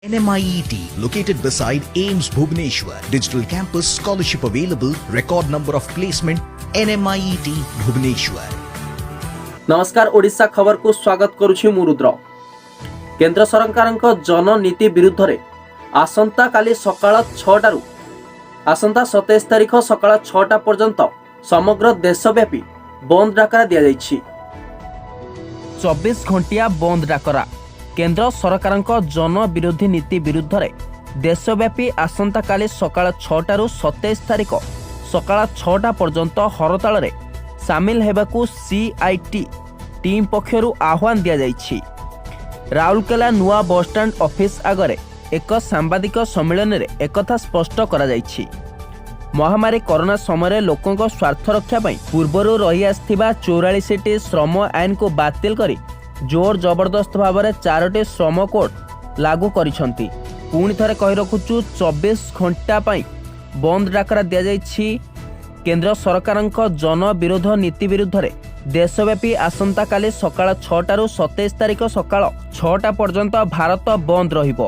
NMIET, located beside AIIMS Bhubaneswar. Digital campus, scholarship available, record number of placement, NMIET Bhubaneswar. ନମସ୍କାର, ଓଡ଼ିଶା ଖବରକୁ ସ୍ୱାଗତ କରୁଛି ମୁଁ ରୁଦ୍ର। କେନ୍ଦ୍ର ସରକାରଙ୍କ ଜନନୀତି ବିରୁଦ୍ଧରେ ଆସନ୍ତାକାଲି ସକାଳ 6ଟାରୁ ଆସନ୍ତା 27 ତାରିଖ ସକାଳ 6ଟା ପର୍ଯ୍ୟନ୍ତ ସମଗ୍ର ଦେଶବ୍ୟାପୀ ବନ୍ଦ ଡାକରା ଦିଆଯାଇଛି। 24 ଘଣ୍ଟିଆ ବନ୍ଦ ଡାକରା। କେନ୍ଦ୍ର ସରକାରଙ୍କ ଜନବିରୋଧୀ ନୀତି ବିରୁଦ୍ଧରେ ଦେଶବ୍ୟାପୀ ଆସନ୍ତାକାଲି ସକାଳ 6ଟାରୁ 27 ତାରିଖ ସକାଳ 6ଟା ପର୍ଯ୍ୟନ୍ତ ହରତାଳରେ ସାମିଲ ହେବାକୁ ସିଆଇଟି ଟିମ୍ ପକ୍ଷରୁ ଆହ୍ୱାନ ଦିଆଯାଇଛି। ରାଉରକେଲା ନୂଆ ବସ୍ଷ୍ଟାଣ୍ଡ ଅଫିସ ଆଗରେ ଏକ ସାମ୍ବାଦିକ ସମ୍ମିଳନୀରେ ଏକଥା ସ୍ପଷ୍ଟ କରାଯାଇଛି। ମହାମାରୀ କରୋନା ସମୟରେ ଲୋକଙ୍କ ସ୍ୱାର୍ଥ ରକ୍ଷା ପାଇଁ ପୂର୍ବରୁ ରହିଆସିଥିବା 44ଟି ଶ୍ରମ ଆଇନକୁ ବାତିଲ କରି ଜୋର ଜବରଦସ୍ତ ଭାବରେ ଚାରୋଟି ଶ୍ରମ କୋଡ୍ ଲାଗୁ କରିଛନ୍ତି। ପୁଣି ଥରେ କହି ରଖୁଛୁ, 24 ଘଣ୍ଟା ପାଇଁ ବନ୍ଦ ଡାକରା ଦିଆଯାଇଛି। କେନ୍ଦ୍ର ସରକାରଙ୍କ ଜନବିରୋଧ ନୀତି ବିରୁଦ୍ଧରେ ଦେଶବ୍ୟାପୀ ଆସନ୍ତାକାଲି ସକାଳ 6ଟାରୁ 27 ତାରିଖ ସକାଳ 6ଟା ପର୍ଯ୍ୟନ୍ତ ଭାରତ ବନ୍ଦ ରହିବ।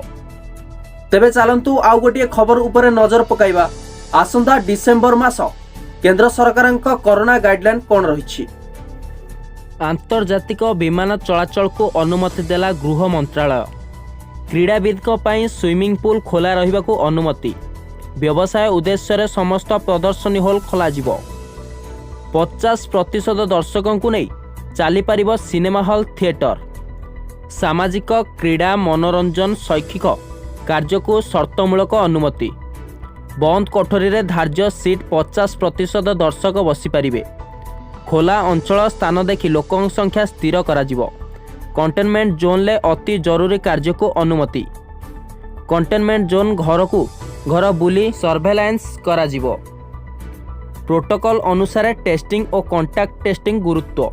ତେବେ ଚାଲନ୍ତୁ, ଆଉ ଗୋଟିଏ ଖବର ଉପରେ ନଜର ପକାଇବା। ଆସନ୍ତା ଡିସେମ୍ବର ମାସ କେନ୍ଦ୍ର ସରକାରଙ୍କ କରୋନା ଗାଇଡଲାଇନ କ'ଣ ରହିଛି? ଆନ୍ତର୍ଜାତିକ ବିମାନ ଚଳାଚଳକୁ ଅନୁମତି ଦେଲା ଗୃହ ମନ୍ତ୍ରାଳୟ। କ୍ରୀଡ଼ାବିତ୍ଙ୍କ ପାଇଁ ସୁଇମିଂ ପୁଲ୍ ଖୋଲା ରହିବାକୁ ଅନୁମତି। ବ୍ୟବସାୟ ଉଦ୍ଦେଶ୍ୟରେ ସମସ୍ତ ପ୍ରଦର୍ଶନୀ ହଲ୍ ଖୋଲାଯିବ। 50% ଦର୍ଶକଙ୍କୁ ନେଇ ଚାଲିପାରିବ ସିନେମା ହଲ୍, ଥିଏଟର। ସାମାଜିକ, କ୍ରୀଡ଼ା, ମନୋରଞ୍ଜନ, ଶୈକ୍ଷିକ କାର୍ଯ୍ୟକୁ ସର୍ତ୍ତମୂଳକ ଅନୁମତି। ବନ୍ଦ କୋଠରୀରେ ଧାର୍ଯ୍ୟ ସିଟ୍ 50% ଦର୍ଶକ ବସିପାରିବେ। ଖୋଲା ଅଞ୍ଚଳ ସ୍ଥାନ ଦେଖି ଲୋକଙ୍କ ସଂଖ୍ୟା ସ୍ଥିର କରାଯିବ। କଣ୍ଟେନମେଣ୍ଟ ଜୋନ୍ରେ ଅତି ଜରୁରୀ କାର୍ଯ୍ୟକୁ ଅନୁମତି। କଣ୍ଟେନମେଣ୍ଟ ଜୋନ୍ ଘରକୁ ଘର ବୁଲି ସର୍ଭେଲାନ୍ସ କରାଯିବ। ପ୍ରୋଟୋକଲ ଅନୁସାରେ ଟେଷ୍ଟିଂ ଓ କଣ୍ଟାକ୍ଟ ଟ୍ରେସିଂ ଗୁରୁତ୍ୱ।